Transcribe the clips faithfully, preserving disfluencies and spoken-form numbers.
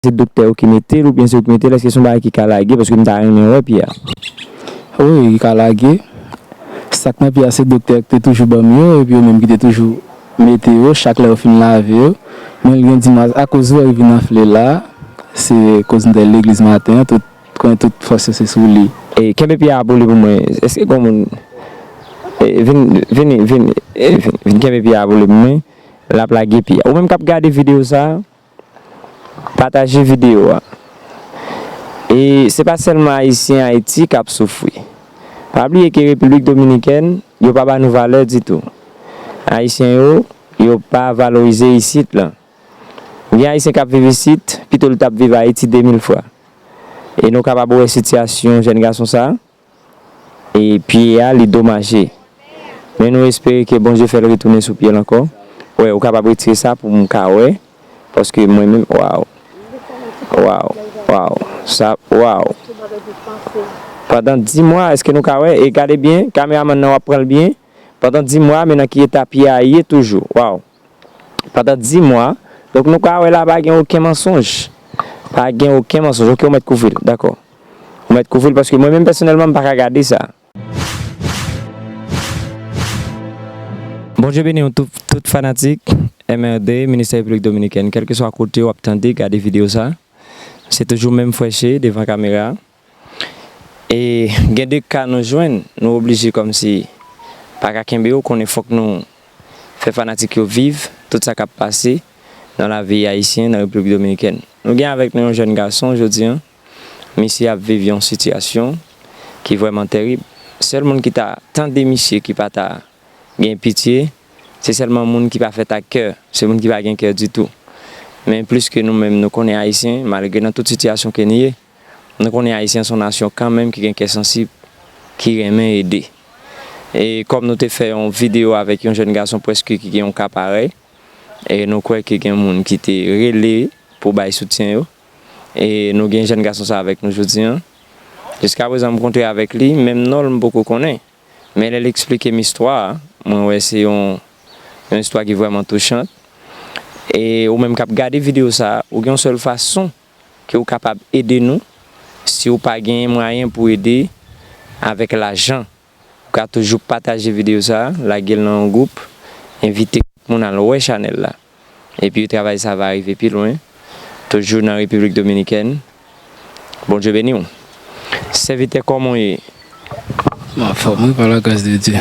se doktè yo ki mete l oubyen se yo ki mete l, èske se yon bagay ki ka lage? Paske m ta renmen wè pye a. Wi, li ka lage. Sa k nan pye a se doktè ki te toujou ban m yo, epi yo menm ki te toujou mete yo, chak lè yo fin lave yo. Men l gen di m akoz ou wè li vin anfle la, se koz m te legliz maten an, tout, konnen tout fòs yo se sou li. E kenbe pye a pou li pou mwen. Èske gon moun, e, vin, vini, vini, e, vin, vin kenbe pye a pou li pou mwen. L ap lage pye a. Ou menm k ap gade videyo sa a, pataje videyo a. E se pa sèlman Ayisyen Ayiti k ap soufri. Pa bliye ke Repiblik Dominikèn, yo pa ba nou valè ditou. Ayisyen yo, yo pa valorize isit lan. Gen Ayisyen k ap viv isit, pito l t ap viv Ayiti de mil fwa. E nou kapab wè sitiyasyon jèn gason sa a. E pye a, li domaje. Men nou espere ke Bondye fè l retounen sou pye l ankò. Wè, ou kapab retire sa pou m ka wè. Paske mwen menm, waw. Waw, waw. Sa, waw. Pandan dis mwa, èske nou ka wè? E gade byen, kameramann nan w ap pran l byen. Pandan dis mwa, men nan ki eta pye a ye toujou. Waw. Pandan dis mwa. Donk nou ka wè la pa gen okenn mansonj. Pa gen okenn mansonj. Oke, ou mèt kouvri l, dakò. Ou mèt kouvri l paske mwen menm pèsonèlman m pa ka gade sa. Bondye beni w tout, tout fanatik M R D, Ministè Repiblik Dominikèn, kèlkeswa kote w ap tande, gade videyo sa. Se toujou menm frè Che devan kamera. E gen de ka nou jwenn, nou oblije kòmsi pa ka kenbe yo, konnen fòk nou fè fanatik yo viv tout sa k ap pase nan lavi ayisyen nan Repiblik Dominikèn. Nou gen avèk nou yon jèn gason jodi a, misye ap viv yon sitiyasyon ki vrèman tèrib. Sèl moun ki ta tande misye ki pa ta gen pitye, se sèlman moun ki pa fèt ak kè, se moun ki pa gen kè ditou. Men plis ke nou menm, nou konnen ayisyen, malgre nan tout sitiyasyon ke n ye, nou konnen ayisyen se yon nasyon kanmenm ki gen kè sansib, ki renmen ede. E kòm nou te fè yon videyo avèk yon jèn gason prèske ki gen yon ka parèy, e nou kwè ke gen moun ki te rele pou bay soutyen yo. E nou gen jèn gason sa avèk nou jodi a. Jiskaprezan, m kontre avèk li, menm non l m poko konnen. Men lè l eksplike m istwa a, mwen wè se yon, yon istwa ki vrèman touchant. E ou menm k ap gade videyo sa a, ou gen yon sèl fason ke ou kapab ede nou, si ou pa genyen mwayen pou ede avèk lajan. Ou ka toujou pataje videyo sa a, lage l nan yon gwoup, envite moun al wè chanèl la. Epi travay sa va rive pi lwen, toujou nan Repiblik Dominikèn. Bondye beni w. Sèvitè, kòman w ye? M anfòm, wi, pa la gras de Dye.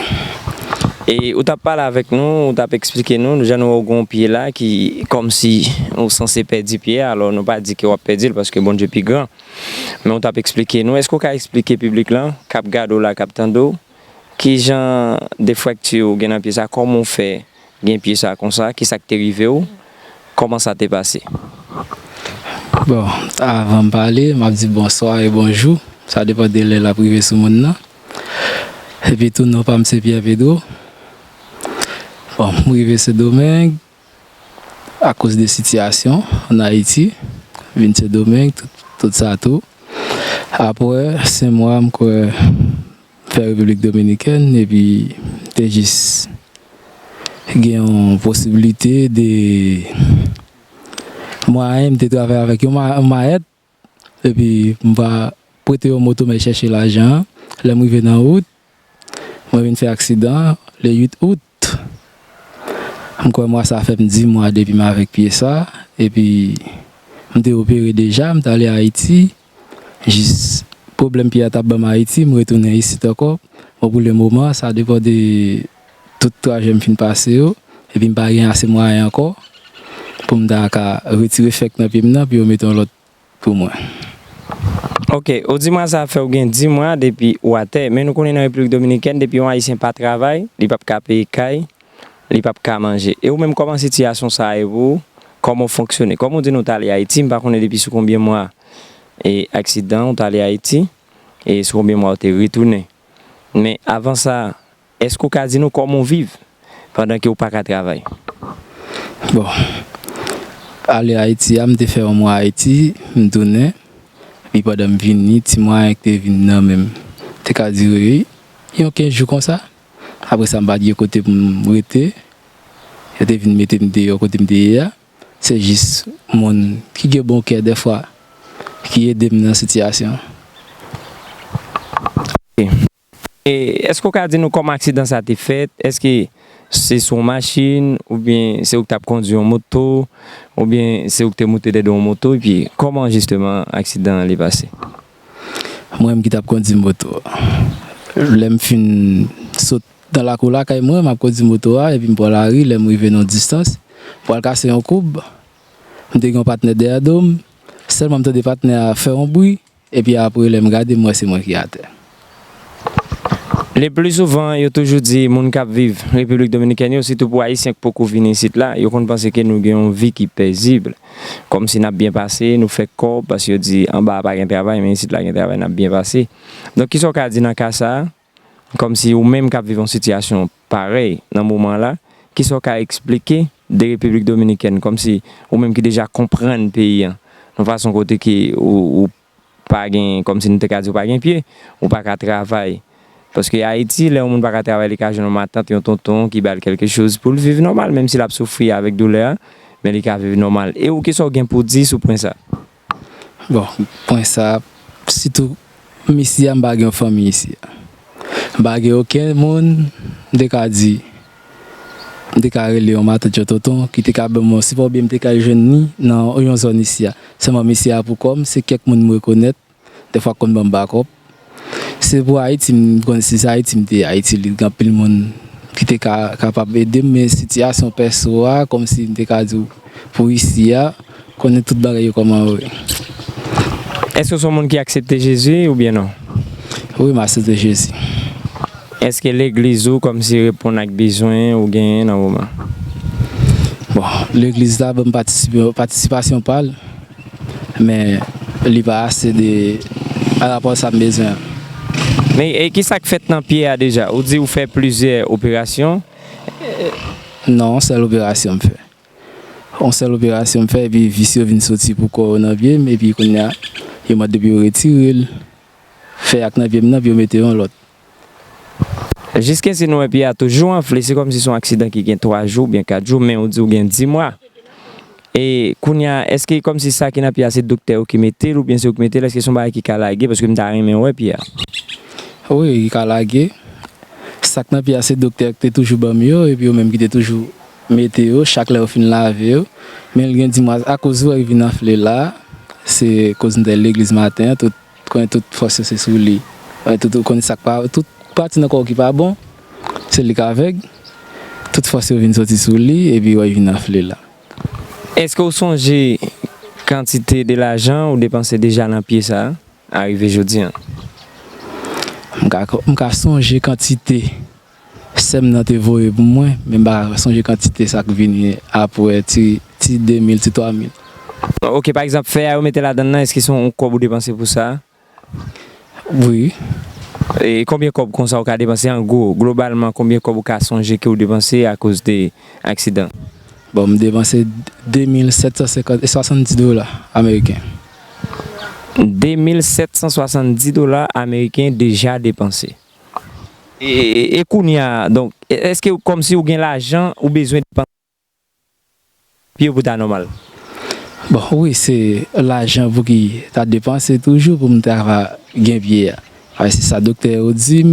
E ou t ap pale avèk nou, ou t ap eksplike nou, jan nou wè w gen yon pye la ki kòmsi ou sanse pèdi pye a, alò nou pa di ke w ap pèdi l paske Bondye pi gran. Men ou t ap eksplike nou, èske w ka eksplike piblik lan, k ap gade w la, k ap tande w, kijan de frèkti ou gen nan pye sa, kòman w fè gen pye sa konsa, kisa k te rive w, kòman sa te pase? Bon, avan m pale, m ap di bonswa e bonjou. Sa depann de lè l ap rive sou moun nan. Epi tou, non pa m se Pierre Pedro. Bon, m rive Sendomeng akoz de sitiyasyon ann Ayiti. Vin Sendomeng, tout, tout sa tou. Apre senk mwa, m kwè, fè Repiblik Dominikèn, epi m te jis gen yon posiblite de mwayen, m te travay avèk yon ma-, mayèt, epi m va prete yon moto, m al chèche lajan an. Lè m rive nan wout, mwen vin fè aksidan le uit out. M kwè mwa sa fè m dis mwa depi m avèk pye sa, epi m te opere deja, m t ale Ayiti. Jis pwoblèm pye a t ap ban m Ayiti, m retounen isit ankò. Bon, pou le moman, sa depann de tout trajè m fin pase yo, epi m pa gen ase mwayen ankò pou m ta ka retire fèk nan pye m nan, pou yo mete yon lòt pou mwen. Ok, ou di mwa sa fè w gen dis mwa depi ou atè, men nou konnen nan Repiblik Dominikèn, depi yon ayisyen pa travay, li p ap ka peye kay, li p ap ka manje. E ou menm, kòman sitiyasyon sa a ye pou ou? Kòman w fonksyone? Kòm ou di nou t ale Ayiti, m pa konnen depi sou konbyen mwa, e, aksidan an, ou t ale Ayiti, e sou konbyen mwa ou te retounen. Men avan sa, èske w ka di nou kòman w viv pandan ke w pa ka travay? Bon, ale Ayiti a, m te fè yon mwa Ayiti, m tounen. Epi pandan m vini, ti mwayen ki te vin nan men m, te ka dire yon kenz jou konsa. Apre sa, m pa t gen kote pou m rete. Yo te vin mete m deyò kote m te ye a. Se jis moun ki gen bon kè dèfwa ki ede m nan sitiyasyon. E èske w ka di nou kòman aksidan sa te fèt? Èske se sou yon machin, oubyen se ou ki t ap kondui yon moto, oubyen se ou ki te moute dèyè yon moto, epi kòman jisteman aksidan an li pase? Mwen menm ki t ap kondui moto a. Lè m fin sot nan lakou lakay mwen, m ap kondui moto a, epi m pran lari, lè m rive nan yon distans, m pral kase yon koub, m te gen yon patnè dèyè do m, sèlman m tande patnè a fè yon bri, epi apre lè m gade, m wè se mwen ki atè. Le pli souvan, yo toujou di moun k ap viv Repiblik Dominikèn yo, sitou pou Ayisyen k poko vini isit la, yo konn panse ke nou gen yon vi ki pezib. Kòmsi n ap byen pase, nou fè kòb, paske yo di anba a pa gen travay, men isit la gen travay, n ap byen pase. Donk, kisa w ka di nan ka sa a? Kòmsi ou menm k ap viv yon sitiyasyon parèy nan moman la, kisa w ka eksplike de Repiblik Dominikèn? Kòmsi ou menm ki deja konprann peyi an, yon fason kote ke ou, ou pa gen, kòmsi nou te ka di ou pa gen pye, ou pa ka travay. Paske Ayiti, lè yon moun pa ka travay, li ka jwenn yon matant, yon tonton ki ba l kèlke choz pou l viv nòmal, menm si l ap soufri avèk doulè a, men li ka viv nòmal. E ou, kisa w gen pou di sou pwen sa? Bon, pwen sa, sitou m isi a, m pa gen yon fanmi isi a. M pa gen okenn moun m te ka di, m te ka rele yon matant, yon tonton ki te ka ban m yon sipò, oubyen m te ka jwenn li nan yon zòn isi a. Sèlman m isi a pou kò m, se kèk moun m rekonèt, dèfwa k konn ban m bakòp. Se pou Ayiti, m konn si se Ayiti m te ye, Ayiti li gen anpil moun ki te ka kapab ede m, men sitiyasyon pèso a, kòmsi m te ka di w, pou isi a, konnen tout bagay yo kòman yo ye. Èske w se yon moun ki aksepte Jezi oubyen non? Wi, m aksepte Jezi. Èske legliz ou kòmsi reponn ak bezwen ou genyen nan moman? Bon, legliz la ban m patisipe, patisipasyon pa l, men li pa ase de pa rapò sa m bezwen an. Men e kisa k fèt nan pye a deja? Ou di ou fè plizyè operasyon. Non, yon sèl operasyon m fè. Yon sèl operasyon m fè, epi vis yo vin soti pou kò yo nan pye m, epi kounye a, yo mande pou yo retire l, fè ak nan pye m nan, pou yo mete yon lòt. Jiskaske nou wè pye a toujou anfle, se kòmsi se yon aksidan ki gen twa jou oubyen kat jou, men ou di ou gen dis mwa. E kounye a, èske kòmsi sa ki nan pye a se doktè yo ki mete l oubyen se ou ki mete l? Èske se yon bagay ki ka lage? Paske m ta renmen wè pye a. Wi, li ka lage. Sa k nan pye a se doktè yo ki te toujou ban m yo, epi yo menm ki te toujou mete yo, chak lè yo fin lave yo. Men l gen dis mwa, akoz wè li vin anfle la, se koz m te al legliz maten an, tout, konnen tout fòs yo se sou li. Wè, tout, ou konnen sa k pa, tout pati nan kò w ki pa bon, se li k avèg. Tout fòs yo vin soti sou li, epi wè, li vin anfle la. Èske w sonje kantite de lajan ou depanse deja nan pye sa a, arive jodi an? M ka, m ka sonje kantite sè m nan te voye pou mwen, men m pa ka sonje kantite sa k vini apre, ti, ti de mil, ti twa mil. Ok, pa egzanp, fè a yo mete ladan l nan, èske se yon kòb ou depanse pou sa? Wi. E konbyen kòb konsa ou ka depanse an gwo? Globalman, konbyen kòb ou ka sonje ke ou depanse akoz de aksidan? Bon, m depanse de mil sèt san senkant e swasanndis dola ameriken. De mil sèt san swasanndis dola ameriken deja depanse. E, e, e kounye a, donk, e, èske kòmsi ou gen lajan ou bezwen depanse pye w pou ta nòmal? Bon, wi, se lajan pou ki ta depanse toujou pou m ta va gen pye a. Paske se sa doktè yo di m,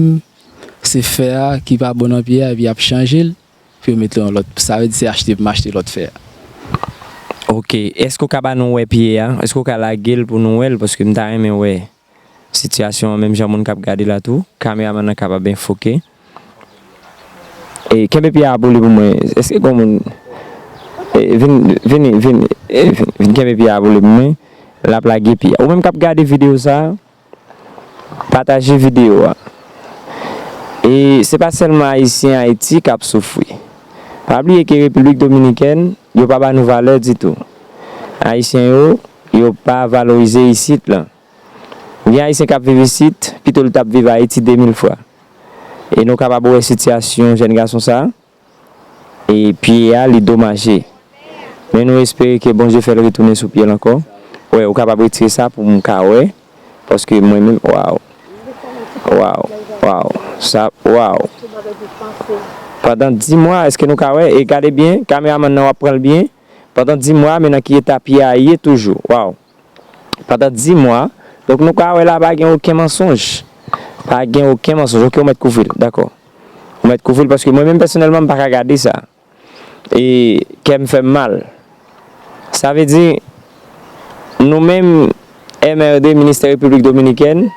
se fè a ki pa bon nan pye a, epi y ap chanje l, pou yo mete yon lòt. Sa vle di se achte pou m achte lòt fè a. Ok, èske w ka ba nou wè pye a? Èske w ka lage l pou nou wè l? Paske m ta renmen wè sitiyasyon an, menm jan moun k ap gade la tou. Kameramann nan kapab enfoke. E, kenbe pye a pou li pou mwen. Èske gon moun, e, vin, vini, vini, e, vin, vin kenbe pye a pou li pou mwen. L ap lage pye a. Ou menm k ap gade videyo sa a, pataje videyo a. E se pa sèlman Ayisyen Ayiti k ap soufri. Pa bliye ke Repiblik Dominikèn, yo pa ba nou valè ditou. Ayisyen yo, yo pa valorize isit lan. Gen Ayisyen k ap viv isit, pito l t ap viv Ayiti de mil fwa. E nou kapab wè sitiyasyon jèn gason sa a, e pye a, li domaje. Men nou espere ke Bondye fè l retounen sou pye l ankò. Wè, ou kapab retire sa pou m ka wè, paske mwen menm, waw. Waw, waw, sa, waw. Pandan dis mwa, èske nou ka wè? E gade byen, kameramann nan w ap pran l byen. Pandan dis mwa, men nan ki eta pye a ye toujou. Waw. Pandan dis mwa. Donk, nou ka wè la, pa gen okenn mansonj. Pa gen okenn mansonj. Ok, ou mèt kouvri l. Dakò. Ou mèt kouvri l paske mwen menm pèsonèlman, m pa ka gade sa. E kè m fè m mal. Sa vle di, nou menm, M R D, Ministè Repiblik Dominikèn,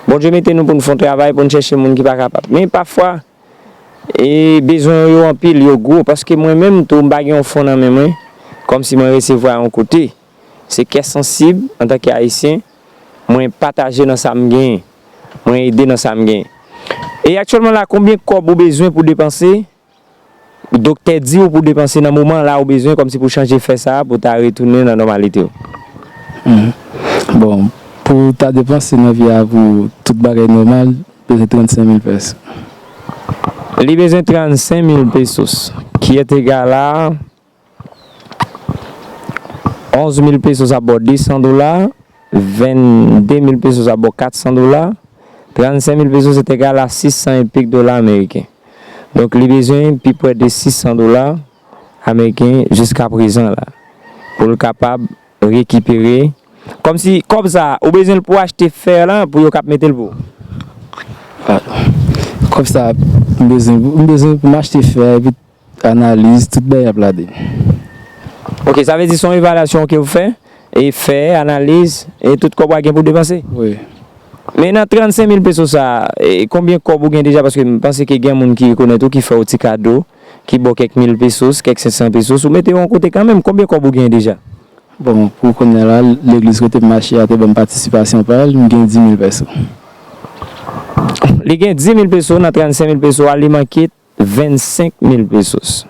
Bondye mete nou pou n fè yon travay, pou n chèche moun ki pa kapab. Men pafwa, e bezwen yo, yo anpil, yo gwo, paske mwen menm tou, m pa gen yon fon nan men mwen, kòmsi mwen resevwa yon kote. Se kè sansib, antanke Ayisyen, mwen pataje nan sa m genyen. Mwen ede nan sa m genyen. E aktyèlman la, konbyen kòb ou bezwen pou depanse? Doktè di w pou depanse nan moman la ou bezwen kòmsi pou chanje fè sa a pou ta retounen nan nòmalite w. Mhm. Bon, pou ta depanse nan vi a pou tout bagay nòmal, bezwen trannsenk mil pesos. Li bezwen trannsenk mil pesos, ki est égal à onz mil pesos ap ba w de san dola, vennde mil pesos ap ba w kat san dola, trannsenk mil pesos est égal à sis san epik dola ameriken. Donk, li bezwen pi prè de sis san dola ameriken jiska prezan la pou l kapab rekipere. Kòmsi kòb sa a, ou bezwen l pou achte fè lan pou yo kab mete l pou ou? Kòb sa a, m bezwen, m bezwen pou m achte fè epi analiz, tout bagay ap ladan. Ok, sa vle di se yon evalyasyon ke w fè, e fè, analiz, e tout kòb w a gen pou depanse? Wi. Men nan trannsenk mil peso sa, e konbyen kòb ou gen deja? Paske m panse ke gen moun ki rekonèt ou, ki fè w ti kado, ki ba w kèk mil pesos, kèk senk san pesos, ou mete yo yon kote kanmenm. Konbyen kòb ou gen deja? Bon, pou kounye a la, legliz kote m mache a te ban m patisipasyon pa l, m gen dis mil peso. Li gen dis mil peso nan trannsenk mil peso a, li manke vennsenk mil pesos.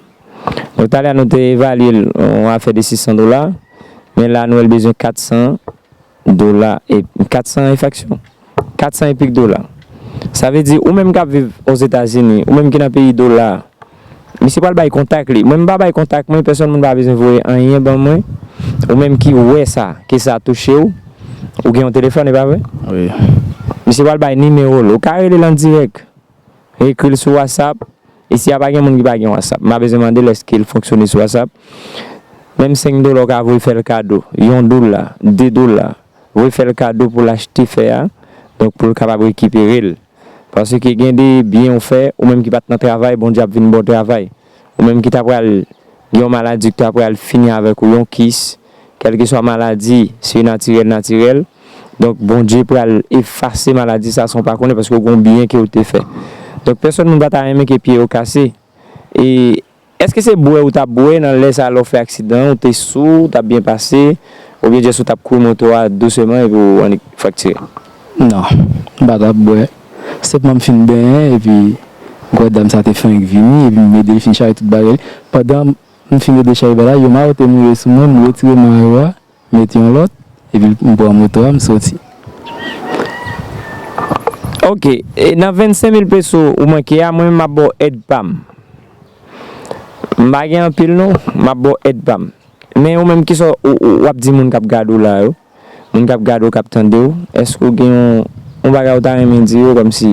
Donk, talè a nou te evalye l yon afè de sis san dola, men la nou wè l bezwen kat san dola, e kat san e fraksyon. Kat san epik dola. Sa vle di, ou menm k ap viv Ozetazini, ou menm ki nan peyi dola, misye pral bay kontak li. Mwen, m pa bay kontak mwen, pèsonn moun pa bezwen voye anyen ban mwen. Ou menm ki wè sa, ke sa touche w, ou gen yon telefòn, e pa vre? Wi. Misye pral bay nimewo l. Ou ka rele l an dirèk. Ekri l sou WhatsApp. Isi a pa gen moun ki pa gen WhatsApp. M pa bezwen mande l èske l fonksyone sou WhatsApp. Menm senk dola ou ka voye fè l kado. Yon dola, de dola. Voye fè l kado pou l achte fè a. Donk pou l kapab rekipere l. Paske gen de byen ou fè, ou menm ki pa t nan travay, Bondye ap vin ba w travay. Ou menm ki ta pral gen yon maladi ki ta pral fini avèk ou, yon kis, kèlkeswa maladi, se natirèl, natirèl. Donk, Bondye pral efase maladi sa san w pa konnen, paske w gen yon byen ke w te fè. Donk, pèsonn moun pa ta renmen ke pye yo kase. E èske se bwè ou t ap bwè nan lè sa a lè w fè aksidan an, ou te sou, ou t ap byen pase, oubyen jis ou t ap kouri moto a dousman epi w annik fraktire? Non, m pa t ap bwè. Senpman m fin benyen epi m kwè dam sa te fenk vini epi m ede l fin chaje tout bagay li. Pandan m fin ede chaje bagay la, yon mayo te mouri sou mwen, m retire mayo a, mete yon lòt, epi m pran moto a, m soti. Ok, e nan vennsenk mil peso ou manke a, mwen menm m ap ba w èd pa m. M pa gen anpil non, m ap ba w èd pa m. Men ou menm kisa w, w, w ap di moun k ap gade w la yo? Moun k ap gade w, k ap tande w, èske w gen yon, yon bagay ou ta renmen di yo, kòmsi,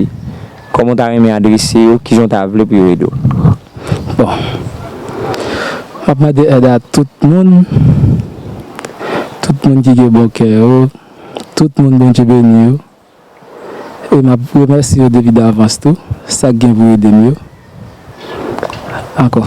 kòman w ta renmen adrese yo, kijan w ta vle pou yo ede w? Bon. M ap mande èd a tout moun, tout moun ki gen bon kè yo, tout moun Bondye beni yo. E m ap remèsye yo depi davans tou, sa k gen pou ede m yo. Ankò.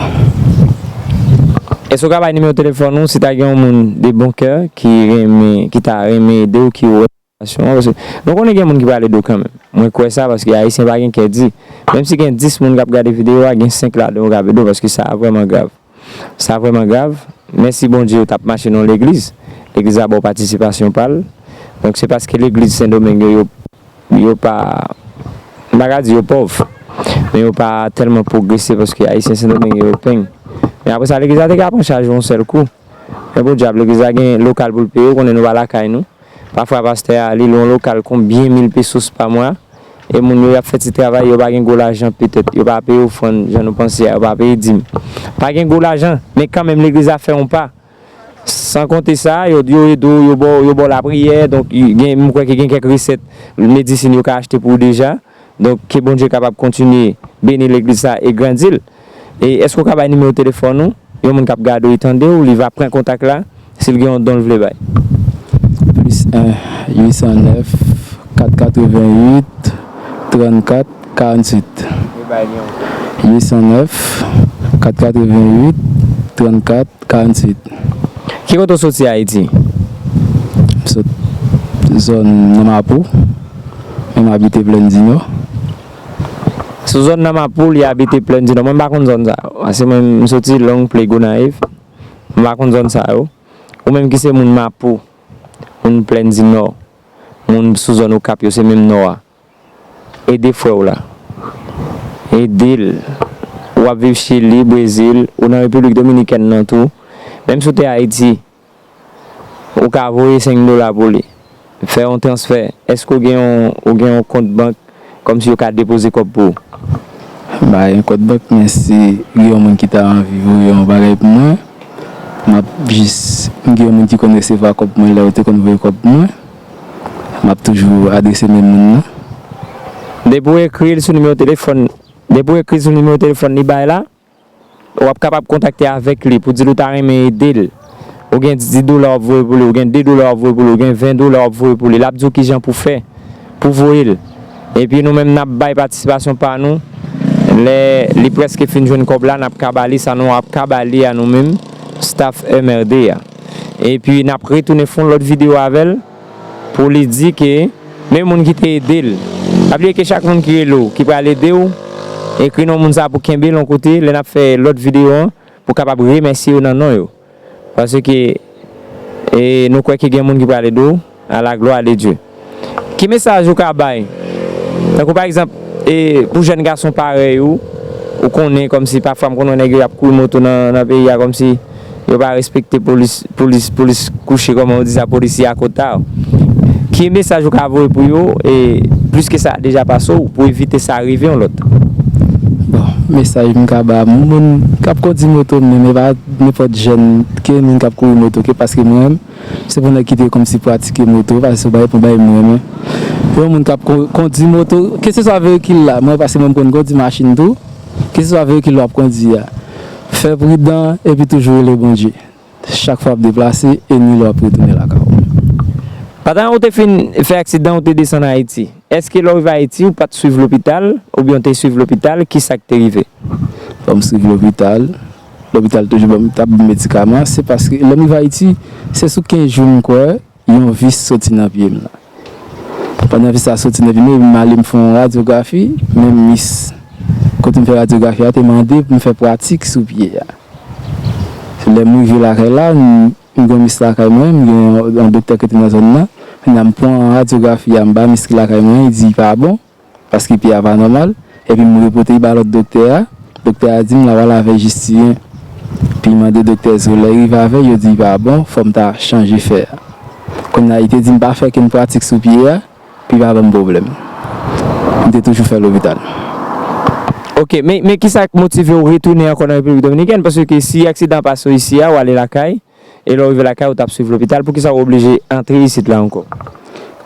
Èske w ka bay nimewo telefòn ou si ta gen yon moun de bon kè ki renmen, ki ta renmen ede w, ki wè sitiyasyon an? Paske nou konnen gen moun ki pral ede w kanmenm. Mwen kwè sa paske Ayisyen pa gen kè di. Menm si gen dis moun k ap gade videyo a, gen senk ladan yo k ap ede w paske sa a vrèman grav. Sa vrèman grav. Mèsi Bondye, ou t ap mache nan yon legliz. Legliz la ba w patisipasyon pa l. Donk, se paske legliz Sendomeng yo, yo, yo pa, m pa ka di yo pòv, men yo pa tèlman pwogrese paske Ayisyen Sendomeng yo peng. Men apre sa, legliz la te ka pran chaj yon sèl kou. Men podyab, legliz la gen lokal pou l peye, ou konnen nou pa lakay nou. Pafwa, pastè a, li lwe yon lokal konbyen mil pesos pa mwa. E moun yo, y ap fè ti travay, yo pa gen gwo lajan petèt. Yo pa peye ofrann jan nou panse a, yo pa peye dim. Pa gen gwo lajan, men kanmenm legliz la fè yon pa. San konte sa, yo, yo ede w, yo ba w, yo ba w lapriyè. Donk, gen, m kwè ke gen kèk resèt medisin yo ka achte pou ou deja. Donk, ke Bondye kapab kontinye beni legliz sa e grandi l. E èske w ka bay nimewo telefòn ou? yon moun k ap gade w, li tande w, li va pran kontak la, si l gen yon don l vle bay. Plis en, uit san nèf, kat katrevenn uit, trannkat, karantuit. Uit san nèf, kat katrevenn uit, trannkat, karantuit. Ki kote w soti Ayiti? M sot zòn nan Mapou, men m abite Plèn di Nò. Sou zòn nan Mapou, li abite Plèn di Nò. Mwen, m pa konn zòn sa yo. Paske mwen, m soti Long Play, Gonayiv. M pa konn zòn sa yo. Ou menm ki se moun Mapou, moun Plèn di Nò, moun sou zòn Okap yo, se menm Nò a. Ede frè w la. Ede l. W ap viv Chili, Brezil, ou nan Repiblik Dominikèn nan tou. Menm si w te Ayiti, ou ka voye senk dola pou li. Fè yon transfè. Èske w gen yon, ou gen yon kont bank kòmsi yo ka depoze kòb pou ou? M pa gen kont bank, men si gen yon moun ki ta anvi voye yon bagay pou mwen, m ap jis, m gen yon moun ki konn resevwa kòb mwen lè yo te konn voye kòb pou mwen, m ap toujou adrese menm moun nan. Depi w ekri l sou nimewo telefòn, depi w ekri l sou nimewo telefòn li bay la, w ap kapab kontakte avèk li pou di l ou ta renmen ede l. Ou gen dis dola w ap voye pou li, ou gen de dola w ap voye pou li, ou gen ven dola w ap voye pou li. L ap di w kijan pou fè pou voye l. Epi nou menm n ap bay patisipasyon pa nou. Lè li prèske fin jwenn kòb la, n ap ka ba li sa, nou ap ka ba li a nou menm, staff M R D a. Epi n ap retounen fè yon lòt videyo avè l pou li di ke men moun ki te ede l. Pa bliye ke chak moun ki rele w, ki pral ede w, ekri non moun sa pou kenbe l yon kote lè n ap fè lòt videyo an, pou w kapab remèsye yo nan non yo. Paske e, nou kwè ke gen moun ki pral ede w, à la gloire de Dieu. Ki mesaj ou ka bay? Tankou pa egzanp, e, pou jèn gason parèy ou, ou konnen kòmsi pafwa m konn wè nèg yo y ap kouri moto nan, nan peyi a kòmsi yo pa respekte polis, polis, polis kouche, kòman yo di sa, polisye a kota. Ki mesaj ou ka voye pou yo, e plis ke sa deja pase w, pou evite sa rive yon lòt? Bon, mesaj m ka ba moun k ap kondi moto, men, men pa nenpòt jèn ke moun k ap kouri moto ke, paske mwen menm, se pou nèg ki te kòmsi pratike moto, paske se yon bagay, yon bagay m renmen. Pou yon moun k ap ko- kondi moto, keseswa veyikil la, mwen, paske mwen m konn kondi machin tou, keseswa veyikil w ap kondi a, fè pridan epi toujou rele Bondye. Chak fwa w ap deplase, e ni lè w ap retounen lakay ou. Pandan ou te fin fè aksidan, ou te desann Ayiti. Èske lè w rive Ayiti, ou pa t swiv lopital, oubyen w te swiv lopital, ki sa k te rive? Bon, m swiv lopital. Lopital toujou ban m, t ap ban m medikaman. Se paske lè m rive Ayiti, se sou kenz jou m kwè, yon vis soti nan pye m nan. Pandan vis la soti nan pye m, m ale m fè yon radyografi, men mis kote m fè radyografi a te mande pou m fè pratik sou pye a. Lè m rive lakay la, m, m gen mis lakay mwen, m gen yon, yon doktè ki te nan zòn nan. Kounye a m pran radyografi a, m ba mis ki lakay mwen, li di li pa bon, paske pye a pa nòmal. Epi m repote li ba lòt doktè a. Doktè a di m l ap al avè Jistiryen. Epi l mande doktè Zo, lè l rive avè l, yo di li pa bon, fò m ta chanje fè a. Kounye a, li te di m pa fè kenn pratik sou pye a, pou l pa ban m pwoblèm. M te toujou fè lopital. Ok, men, men kisa k motive w retounen ankò nan Repiblik Dominikèn? Paske si aksidan pase w isi a, w ale lakay, e lè w rive lakay, ou t ap swiv lopital, poukisa w oblije antre isit la ankò?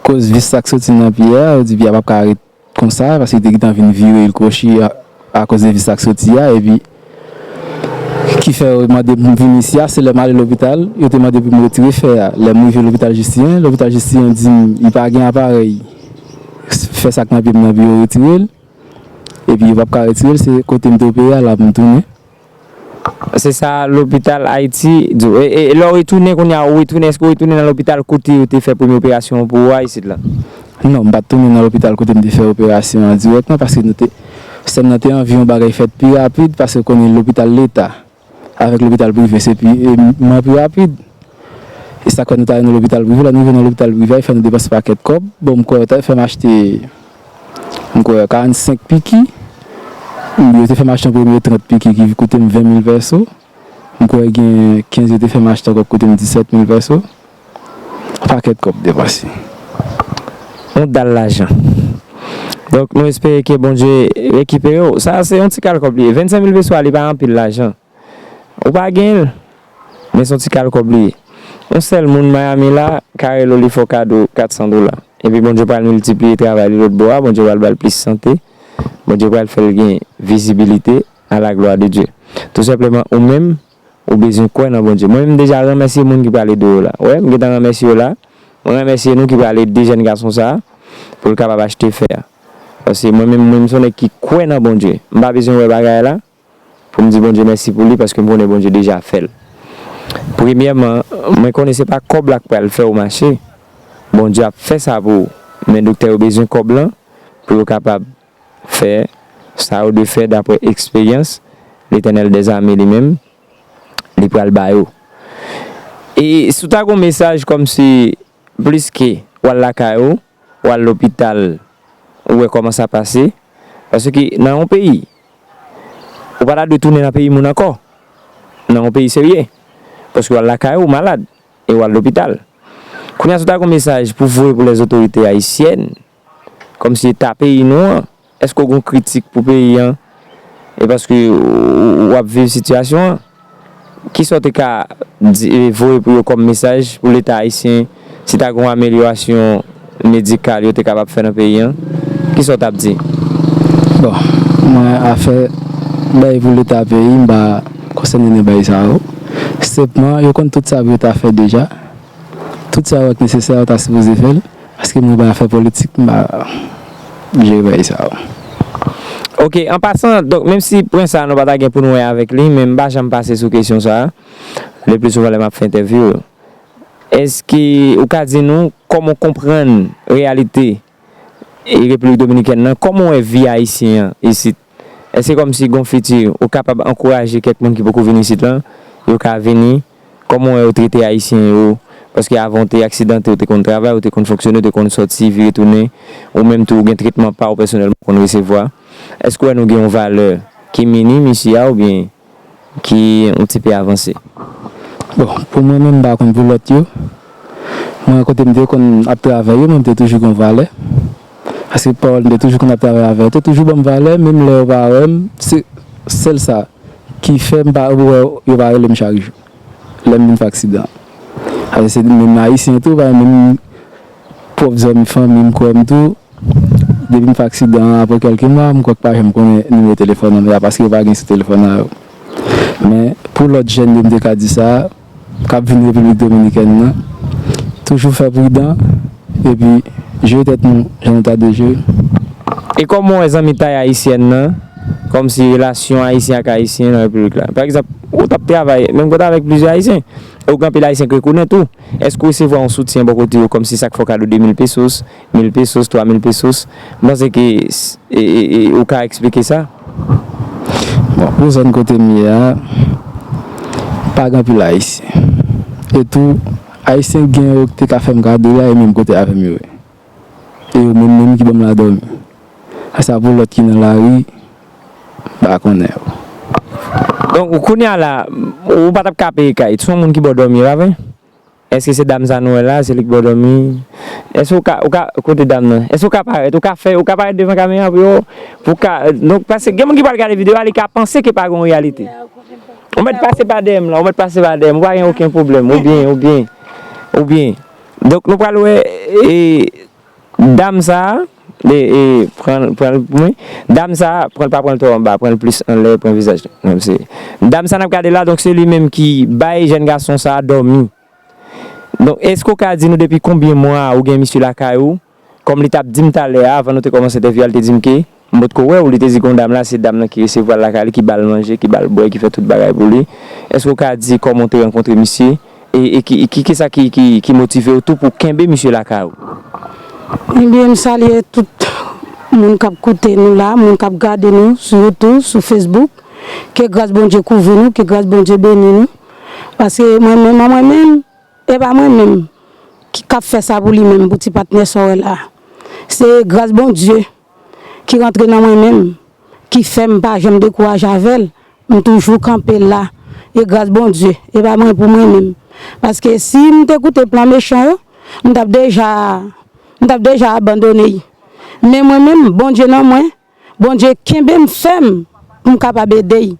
Koz vis sa k soti nan pye a, yo di pye a p ap ka ret konsa, paske li te gentan vin vire l kwochi a, akoz de vis sa k soti a, epi ki fè yo mande pou m vin isi a, se lè m ale lopital, yo te mande pou m retire fè a. Lè m rive lopital Jistiryen, lopital Jistiryen di m li pa gen aparèy fè sa k nan pye m nan pou yo retire l. Epi yo p ap ka retire l, se kote m te opere a la pou m tounen. Se sa lopital Ayiti di w. E, e, e lè w retounen kounye a, ou retounen, èske w retounen nan lopital kote yo te fè premye operasyon an pou ou a isit la? Non, m pa t tounen nan lopital kote m te fè operasyon an dirèkman, paske nou te, sè m nan te anvi yon bagay fèt pi rapid, paske w konnen lopital leta avèk lopital prive se pi, e, mwen pi rapid. E sa k fè nou t ale nan lopital prive. Lè nou rive nan lopital prive a, yo fè nou depanse pakèt kòb. Bon, m kwè yo t ap fè m achte, m kwè, karannsenk piki. Yo te fè m achte yon premye trant piki ki koute m ven mil pèso. M kwè gen kenz yo te fè m achte ankò ki koute m disèt mil pèso. Pakèt kòb depanse. Yon dal lajan. Donk, nou espere ke Bondye rekipere w. Sa, se yon ti kal kòb li ye. Vennsenk mil pèso a, li pa anpil lajan. Ou pa gen l, men se yon ti kal kòb li ye. Yon sèl moun Miami la ka rele w, li fè w kado kat san dola. Epi Bondye pral miltipliye travay li lòt bò a, Bondye pral ba l plis sante, Bondye pral fè l gen vizibilite à la gloire de Dieu. Tou senpleman, ou menm, ou bezwen kwè nan Bondye. Mwen menm, m deja remèsye moun ki pral ede w la. Wè, m gentan remèsye w la. Mwen remèsye nou ki pral ede jèn gason sa a pou l kapab achte fè a. Paske mwen menm, mwen menm, se yon nèg ki kwè nan Bondye. M pa bezwen wè bagay la pou m di Bondye mèsi pou li, paske m konnen Bondye deja fè l. Premyèman, mwen konnen se pa kòb la k pral fè w mache. Bondye ap fè sa pou ou. Men doktè yo bezwen kòb lan pou yo kapab fè sa yo dwe fè daprè eksperyans Letènèl dèzame li menm, li pral ba yo. E si w ta gen yon mesaj kòmsi plis ke w al lakay ou, w al lopital, ou wè kòman sa pase, paske nan yon peyi, ou pa ta dwe tounen nan peyi moun ankò, nan yon peyi serye, paske w al lakay ou, ou malad, e w al lopital. Kounye a, si w ta gen yon mesaj pou voye pou lèzotorite ayisyèn, kòmsi eta peyi nou an, èske w gen yon kritik pou peyi an? E paske w, w ap viv sitiyasyon an, kisa w te ka di, e, voye pou yo kòm mesaj pou Leta ayisyen, si ta gen yon amelyorasyon medikal yo te kapab fè nan peyi an? Kisa w t ap di? Bon, mwen, afè bay pou Leta peyi, m pa konsène nan bay sa yo. Senpman, yo konn tout sa pou yo ta fè deja. Tout sa yo k nesesè, yo ta sipoze fè l. Paske mwen pa fè politik, m pa jere bagay sa yo. Ok, an pasan, donk, menm si pwen sa a nou pa ta gen pou nou wè avèk li, men m pa janm pase sou kesyon sa a, le pli souvan lè m ap fè entèvyou yo. Èske ou ka di nou kòman w konprann reyalite e Repiblik Dominikèn nan, kòman w wè vi ayisyen an isit? Èske kòmsi gen yon fiti, ou kapab ankouraje kèk moun ki poko vin isit lan, yo ka vini? Kòman w wè yo trete ayisyen yo? Paske avan w te aksidante, ou te konn travay, ou te konn fonksyone, ou te konn sòti, vire tounen, ou menm tou ou gen tretman pa w pèsonèlman ou konn resevwa. Èske w wè nou gen yon valè ki minim isi a oubyen ki yon ti pe avanse? Bon, pou mwen menm, m pa konn pou lòt yo. Mwen, kote m te konn ap travay yo, mwen, m te toujou gen yon valè. Paske pawòl m te toujou konn ap travay avè yo, te toujou ban m valè, menm lè yo pa wè m, se sèl sa ki fè m pa wè yo pa rele m chak jou lè m vin fè aksidan. Paske se menm ayisyen tou, pa menm pwòp zanmi fanmi m kwè m tou. Depi m fè aksidan an, apre kèlke mwa, m kwè k pa janm konnen nimewo telefòn nan, men a paske yo pa gen sou telefòn nan yo. Men, pou lòt jèn yo, m te ka di sa, k ap vin Repiblik Dominikèn nan, toujou fè pridan, epi jere tèt nou jan nou ta dwe jere. E kòman w wè zanmitay ayisyèn nan, kòmsi relasyon ayisyen ak ayisyen nan repiblik la? Pa egzanp, ou t ap travay menm kote avèk plizyè ayisyen, e ou gen anpil ayisyen k rekonèt ou. Èske w resevwa yon soutyen bò kote yo, kòmsi sa k fè w kado de mil pesos, mil pesos, twa mil pesos? M panse ke s- e, e, e, ou ka eksplike sa? Bon, pou zòn kote m ye a, pa gen anpil ayisyen. E tou, ayisyen gen yo ki te ka fè m kado la, e menm kote avè m yo ye. E yo menm menm ki ban m la dòmi. Sa pou lòt ki nan lari, m pa konnen yo. Donk, kounye a la, ou pa t ap ka peye kay, se yon moun ki ba w dòmi, e pa vre? Èske se dam sa nou wè la, se li ki ba w dòmi? Èske ou ka, ou ka, kote dam nan? Èske ou ka parèt, ou ka fè, ou ka parèt devan kamera pou yo, pou ka, donk, paske gen moun ki pral gade videyo a, li ka panse ke pa gen yon reyalite. Ou mèt pase pa dèyè m la, ou mèt pase pa dèyè m, ou pa gen okenn pwoblèm, ou byen, ou byen, ou byen. Donk, nou pral wè, e, dam sa a, e, e, pran, pran l pou mwen. Dam sa a, pran l pa pran l twò anba, pran l plis anlè, pran vizaj li. Menm se, dam sa n ap gade la, donk, se li menm ki bay jèn gason sa a dòmi. Donk, èske w ka di nou depi konbyen mwa ou gen misye lakay ou? Kòm li t ap di m talè a, avan nou te kòmanse entèvyou a, li te di m ke m potko wè w, li te di gen yon dam la, se dam nan ki resevwa l lakay li, ki ba l manje, ki ba l bwè, ki fè tout bagay pou li. Èske w ka di kòman w te rankontre misye? E, e ki, ki, kisa ki, ki, ki motive w tou pou w kenbe misye lakay ou? Ebyen, m salye tout moun k ap koute nou la, moun k ap gade nou sou YouTube, sou Facebook. Ke gras Bondye kouvri nou, ke gras Bondye beni nou. Paske mwen menm, an mwen menm, e pa mwen menm ki k ap fè sa pou li menm, pou ti patnè sa w wè la. Se gras Bondye ki rantre nan mwen menm, ki fè m pa janm dekouraje avè l. M toujou kanpe la. E gras Bondye, e pa mwen pou mwen menm. Paske si m te koute plan mechan yo, m t ap deja, m t ap deja abandone. Men mwen menm, Bondye nan mwen, Bondye kenbe m fèm pou m kapab ede l.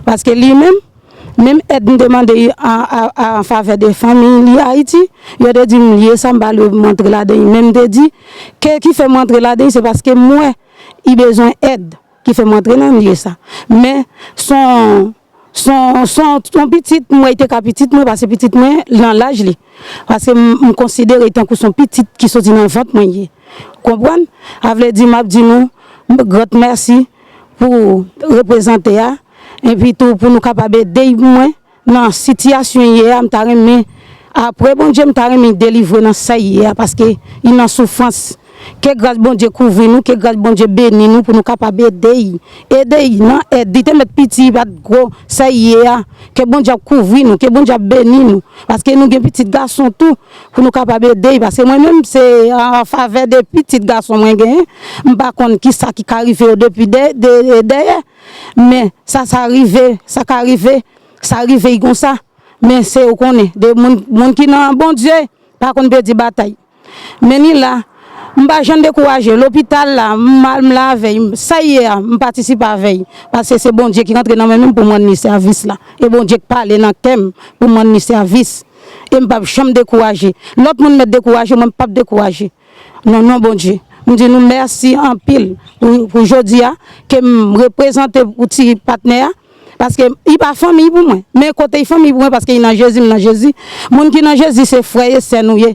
Paske li menm, menm èd m te mande l an, an, an favè de fanmi li Ayiti, yo te di m l ye sa, m pa lwe m antre ladan l. Men m te di, ke ki fè m antre ladan l, se paske m wè li bezwen èd ki fè m antre nan lye sa. Men, se yon, son, son, son pitit, m wè li te ka pitit mwen, paske pitit mwen nan laj li. Paske m, m konsidere l tankou son pitit ki soti nan vant mwen ye. Konprann? Sa vle di, m ap di nou, m, grand mèsi pou reprezante a, epi tou pou nou kapab ede l pou mwen nan sitiyasyon l ye a, m ta renmen, apre Bondye, m ta renmen l delivre nan sa l ye a, paske li nan soufrans. Ke gras Bondye kouvri nou, ke gras Bondye beni nou pou nou kapab ede l. Ede l nan èd. Li te mèt piti, li pa t gwo, sa l ye a. Ke Bondye ap kouvri nou, ke Bondye ap beni nou. Paske nou gen pitit gason tou, pou nou kapab ede l. Paske mwen menm, se an favè de pitit gason mwen genyen. M pa konn kisa ki ka rive yo depi dè-, de-, de-, dèyè. Men sa, sa rive, sa ka rive, sa rive l konsa. Men se, ou konnen, de moun, moun ki nan Bondye, pa konn pèdi batay. Men li la, m pa janm dekouraje. Lopital la, m al, m la avè l. Sa l ye a, m patisipe avè l. Paske se Bondye ki rantre nan men m pou m rann li sèvis la. E Bondye k pale nan kè m pou m rann li sèvis. E m p ap janm dekouraje. Lòt moun mèt dekouraje, mwen m p ap dekouraje. Nan non Bondye. M di nou mèsi anpil pou, pou jodi a, ke m reprezante pou ti patnè a. Paske li pa fanmi pou mwen. Men kote li fanmi pou mwen, paske li nan Jezi, m nan Jezi. Moun ki nan Jezi, se frè e sè nou ye.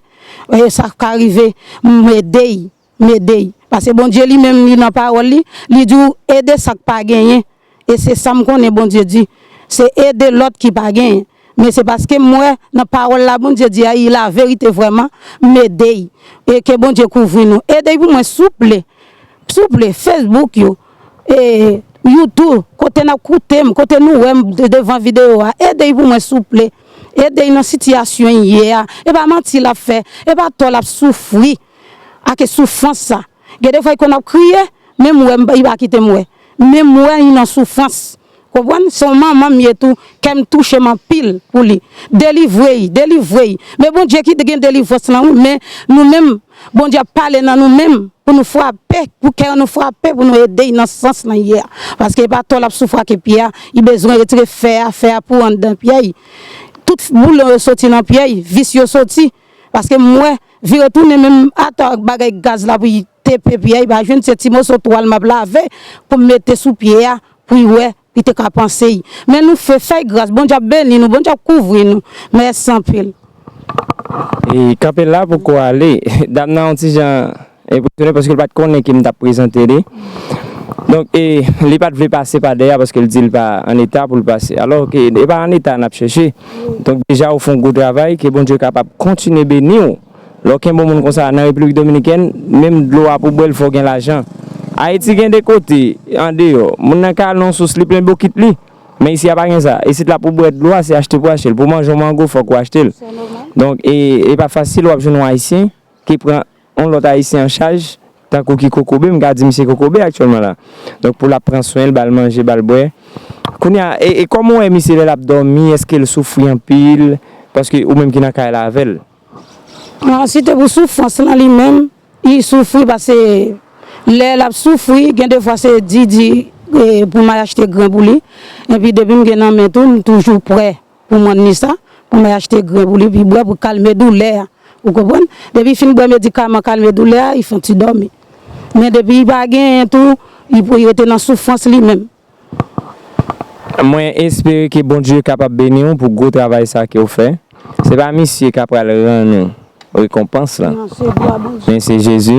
E sa ka rive, m ede l, m ede l. Paske Bondye li menm, li nan pawòl li, li di w ede sa k pa genyen. E se sa m konnen Bondye di. Se ede lòt ki pa genyen. Men se paske m wè nan pawòl la Bondye di a, li laverite vrèman, m ede l. E ke Bondye kouvri nou. Ede l pou mwen, souple. Souple, Facebook yo, e, YouTube, kote n ap koute m, kote nou wè m de-, devan videyo a, ede l pou mwen souple. Ede l nan sitiyasyon l ye a. E pa manti l ap fè, e pa tò l ap soufri ak soufrans sa. Gen de fwa l konn ap kriye, men m wè, m, li pa kite m wè. Men m wè li nan soufrans. Konprann? Se yon manman m ye tou, kè m touche m anpil pou li. Delivre l, delivre l. Men Bondye ki gen delivrans lan, wi, men nou menm, Bondye ap pale nan nou menm, pou nou frape, pou kè nou frape, pou nou ede l nan sans lan l ye a. Paske e pa tò l ap soufri ak pye a, li bezwen retire fè a, fè a pou anndan pye l. Tout boulon yo soti nan pye l, vis yo soti. Paske m wè, vire tounen menm atò ak bagay gaz la pou li tepe pye a, li pa jwenn, se ti moso twal m ap lave pou m mete sou pye a, pou l wè, li te ka panse l. Men nou fè, fè l gras, Bondye ap beni nou, Bondye ap kouvri nou. Mèsi anpil. E kanpe la poko ale. Dam nan yon ti jan enpresyonnen paske l pa t konnen ke m t ap prezante li. Donk, e, li pa t vle pase pa dèyè paske l di l pa an eta pou l pase. Alò ke e pa an eta n ap chèche. Donk, deja ou fè yon gwo travay, ke Bondye kapab kontinye beni w. Lè w kenbe yon moun konsa nan Repiblik Dominikèn, menm dlo a pou bwè l fò w gen lajan. Ayiti gen de kote, andeyò, moun nan ka al nan yon sous, li plen bokit li. Men isi a pa gen sa. Isit la pou bwè dlo a, se achte pou achte l. Pou manje yon mango, fòk ou achte l. Donk, e, e pa fasil w ap jwenn yon Ayisyen ki pran yon lòt Ayisyen an chaj, tankou ki kokobe, m ka di misye kokobe aktyèlman la. Donk, pou l ap pran swen l, ba l manje, ba l bwè. Kounye a, e, e kòman w wè misye lè l ap dòmi, èske l soufri anpil? Paske ou menm ki nan kay la avè l. An, si te pou soufrans lan li menm, li soufri paske lè l ap soufri, gen de fwa se di, di, e, pou m al achte gren pou li. Epi depi m gen nan men tou, m toujou prè pou m rann li sa, pou m al achte gren pou li, pou l bwè, pou kalme doulè a. Ou konprann? Depi l fin bwè medikaman kalme doulè a, li fè yon ti dòmi. Men depi li pa genyen tou, li pou, li rete nan soufrans li menm. Mwen espere ke Bondye kapab beni w pou gwo travay sa ke w fè. Se pa misye k ap pral rann ou rekonpans lan, men se Jezi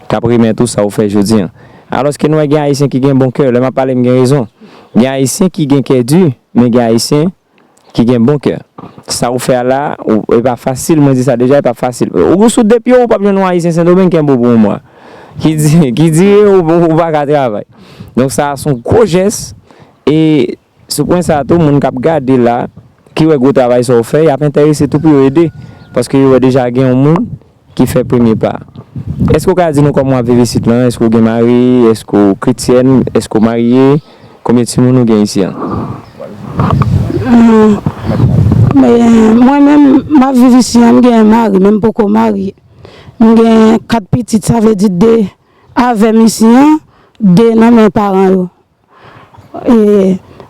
k ap remèt ou sa w fè jodi a. Alòske nou wè gen Ayisyen ki gen bon kè. Lè m ap pale, m gen rezon. Gen Ayisyen ki gen kè di, men gen Ayisyen ki gen bon kè. Sa ou fè a la, ou, e pa fasil, mwen di sa deja, e pa fasil. Ou sou de pye w, ou p ap jwenn yon Ayisyen Sendomeng kenbe w pou yon mwa. Ki di, ki di ou, ou, ou pa ka travay. Donk sa a se yon gwo jès. E sou pwen sa a tou, moun k ap gade la, ki wè gwo travay sa ou fè, y ap enterese tou pou yo ede. Paske yo wè deja gen yon moun ki fè premye pa. Èske w ka di nou kòman w ap viv isit lan? Èske w gen mari? Èske w kretyèn? Èske w marye? Konbyen timoun ou gen isi an? Hmm. Men, mwen menm, m ap viv isi an, m gen mari, men m poko marye. M gen kat pitit, sa vle di de avè m isi an, de nan men paran yo. E,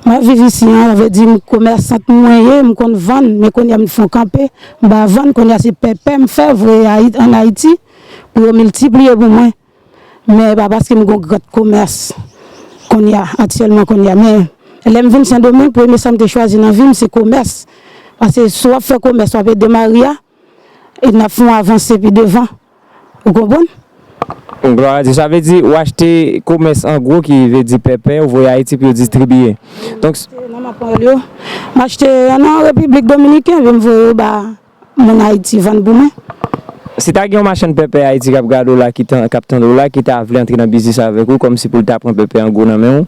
m ap viv isi an, sa vle di m komèsant mwen ye, m konn vann, men kounye a m fè kanpe, m pa vann, kounye a se pèpè m fè voye Ayi-, ann Ayiti, pou yo miltipliye pou mwen. Men e pa paske m gon grann komès kounye a, aktyèlman kounye a, men Lè m vin Sendomeng, premye sa m te chwazi nan vi m, se komès. Paske si w ap fè komès, w ap ede mari a, e n ap fè yon avanse pi devan. Ou konprann? Glwa a Dye. Sa vle di, ou achte komès an gwo, ki vle di pèpè, ou voye Ayiti pou yo distribiye. Donk, nan m ap pran yo. M achte nan Repiblik Dominiken, epi m voye yo ba moun Ayiti vann pou mwen. Si ta gen yon machann pèpè Ayiti k ap gade w la, ki tan, k ap tande w la, ki ta vle antre nan biznis avèk ou, kòmsi pou l ta pran pèpè an gwo nan men w,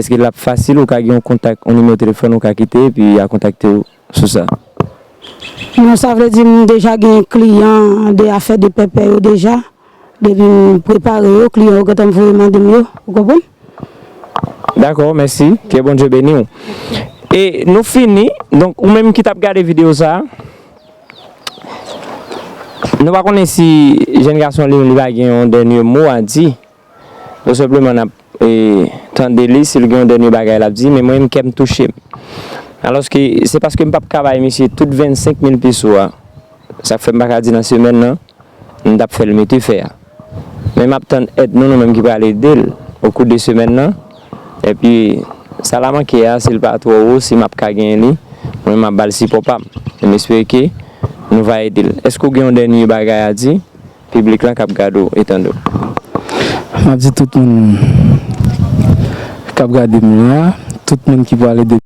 èske l ap fasil, ou ka gen yon kontak, yon nimewo telefòn ou ka kite, epi y a kontakte w sou sa? Non, sa vle di m deja gen kliyan de afè de pèpè yo deja. Depi m prepare yo, kliyan yo gentan voye mande m yo. Ou konprann? Dakò, mèsi. Ke Bondye beni w. E nou fini. Donk, ou menm ki t ap gade videyo sa a, nou pa konnen si jèn gason li menm li pa gen yon dènye mo a di. Nou senpleman n ap, e, tande li, si l gen yon dènye bagay l ap di, men mwen menm kè m touche m. Alòske se paske m p ap ka bay misye tout vennsenk mil peso a. Sa k fè m pa ka di nan semèn nan, m t ap fè l mete fè a. Men m ap tann èd nou, nou menm ki pral ede l okou de semèn nan. Epi, sa la manke a, si l pa twò wo, si m ap ka genyen li, mwen m ap ba l sipò pa m. E m espere ke nou va ede l. Èske w gen yon dènye bagay a di? Piblik lan k ap gade w e tande w. M ap di tout moun k ap gade m la, tout moun ki pral ede